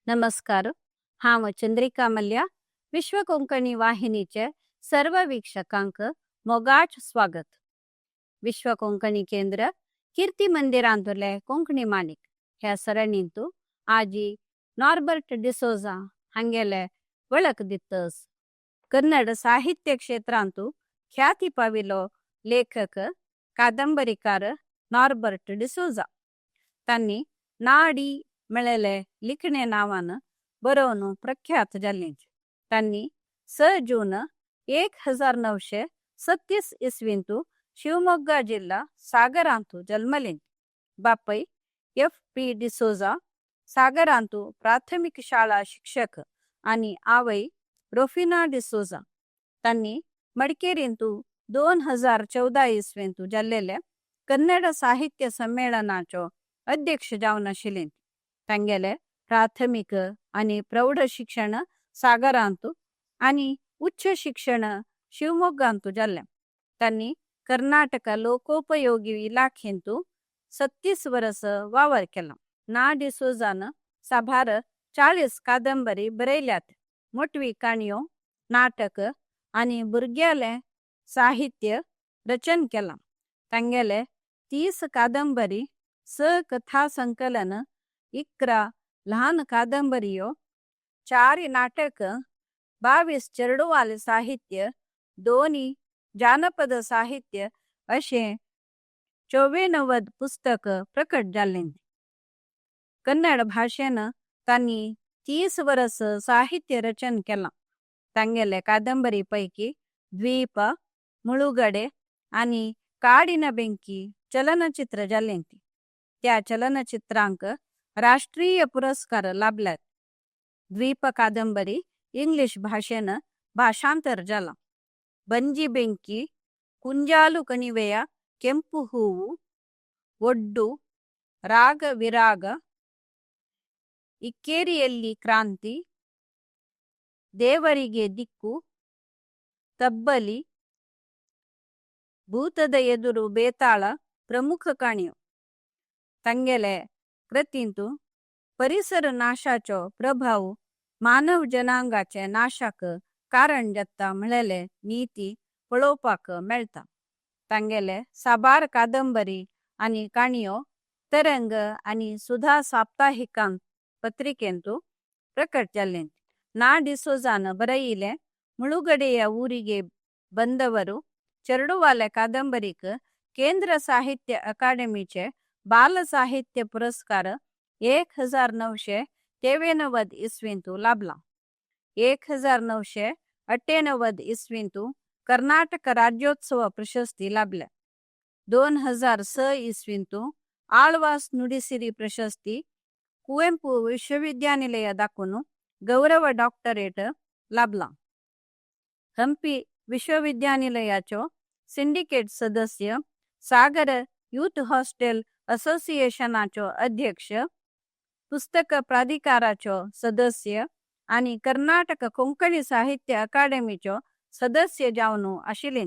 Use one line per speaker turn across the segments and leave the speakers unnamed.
नमस्कार. हांव चंद्रिका मल्ल्या. विश्व कोंकणी वाहिनीचे सर्व वीक्षकांक मोगाच स्वागत. विश्व कोंकणी केंद्र कीर्ती मंदिरांतले कोंकणी मालिक ह्या सरणींतु आजी नॉर्बर्ट डिसोजा हांगेले वळख दितस. कन्नड साहित्य क्षेत्रांतु ख्याती पाविलो लेखक, कादंबरीकार नॉर्बर्ट डिसोजा. तांणी नाडी मेळले लिखणे नांवान बरोवन प्रख्यात जाल्ले. तांणी 6 जून 1936 इस्वींतु शिवमोग्गा जिल्हा सागरांतु जन्मले. बापय एफ पी डिसोजा, सागरांतु प्राथमिक शाळा शिक्षक आणि आवय रोफिना डिसोजा. तांणी मडिकेरींतु 2014 इस्वेंतु जाल्लेल्या कन्नड साहित्य संमेळनाचो अध्यक्ष जावन आशिल्ले. तांगेले प्राथमिक आणि प्रौढ शिक्षण सागरांतु आणि उच्च शिक्षण शिवमोग्गांतु जाल्लें. तांणी कर्नाटक लोकोपयोगी इलाखेंतु 36 वर्स वावर केला. ना डिसोजान साबार 40 कादंबरी बरयल्यात. मोटवी काणयो, नाटक आणि भुरग्याले साहित्य रचन केलां. तांगेले 30 कादंबरी, 6 कथा संकलन, 11 ल्हान कादंबऱ्यो, चार नाटक, 22 चेरडुवाले साहित्य, दोनी जानपद साहित्य अशें 94 पुस्तक प्रकट जाल्लें. कन्नड भाशेन तांणी 30 वर्स साहित्य रचन केलां. तांगेले कादंबरी पैकी द्वीप, मुळुगडे आणि काडिन बेंकी चलनचित्र जाल्लें. त्या चलनचित्रांक राष्ट्रीय पुरस्कार लाभल्यात. द्वीप कादंबरी इंग्लिश भाशेन भाषांतर जाला. ಬಂಜಿ ಬೆಂಕಿ, ಕುಂಜಾಲು ಕಣಿವೆಯ ಕೆಂಪು ಹೂವು, ಒಡ್ಡು, ರಾಗ ವಿರಾಗ, ಇಕ್ಕೇರಿಯಲ್ಲಿ ಕ್ರಾಂತಿ, ದೇವರಿಗೆ ದಿಕ್ಕು, ತಬ್ಬಲಿ, ಭೂತದ ಎದುರು ಬೇತಾಳ ಪ್ರಮುಖ ಕಾಣಿಯೋ. तांगेले कृतींतु परिसर नाशाचो प्रभाव मानव जनांगाचे नाशाक कारण जाता म्हणलेले नीती पळोवपाक मेळटा. तांगेले साबार कादंबरी आनी काणयो तरंग आनी सुधा साप्ताहिकांत पत्रिकेंतु प्रकट जाल्लें. ನಾ ಡಿಸೋಜಾನ ಬರೆಯಿಲೆ ಮುಳುಗಡೆಯ ಊರಿಗೆ ಬಂದವರು ಚರಡುವಾಲೆ ಕಾದಂಬरीक केंद्र साहित्य अकादेमीचे बाल साहित्य पुरस्कार 1993 इस्वींतु लाभला. 1998 इस्वींतु कर्नाटक राज्योत्सव प्रशस्ती लाभल्या. 2006 इस्वींतु आಳ್ವಾಸ್ ನುಡಿಸಿರಿ ಪ್ರಶಸ್ತಿ, ಕುವೆಂಪು ವಿಶ್ವವಿದ್ಯಾನಿಲಯ दाखून गौरव डॉक्टरेट लाभला. हंपी विश्वविद्यानिलयाचो सिंडिकेट सदस्य, सागर यूथ हॉस्टेल असोसिएशनाचो अध्यक्ष, पुस्तक प्राधिकाराचो सदस्य आणि कर्नाटक कोंकणी साहित्य अकादेमीचो सदस्य जावन आशिल्ले.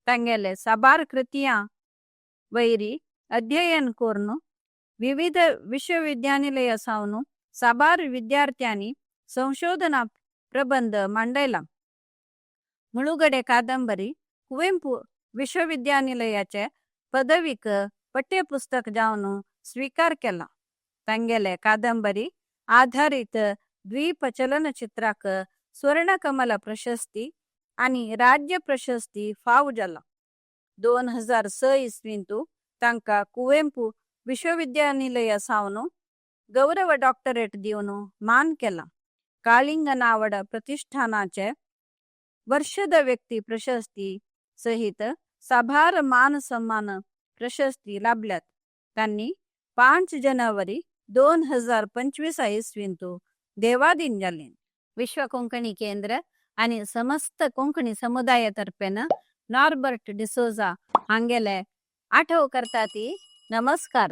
तांगेले साबार कृतियां वैरी अध्ययन करून विविध विश्वविद्यानिलय सावन साबार विद्यार्थ्यांनी संशोधना प्रबंध मांडयला. मुळुगडे कादंबरी कुवेंपू विश्वविद्यानिलयाचे पदवीक पठ्यपुस्तक जावन स्वीकार केला. तांगेले कादंबरी आधारित द्वीप चलनचित्राक सुवर्णकमल प्रशस्ती आणि राज्य प्रशस्ती फाव जाला. 2006 इस्वींतु तांकां कुवेंपू विश्वविद्यानिलय सावन गौरव डॉक्टरेट दिवन मान केला. काಳಿಂಗನಾವಡ प्रतिष्ठानाचे ವರ್ಷದ व्यक्ती प्रशस्ती सहित साबार मान सन्मान प्रशस्ती लाभल्यात. तांणी 5 जानेवारी 2025 इसवींतु देवाधीन जाले. विश्व कोंकणी केंद्र आणि समस्त कोंकणी समुदायातर्फेन नॉर्बर्ट डिसोजा हांगेले आठव करता ती. नमस्कार.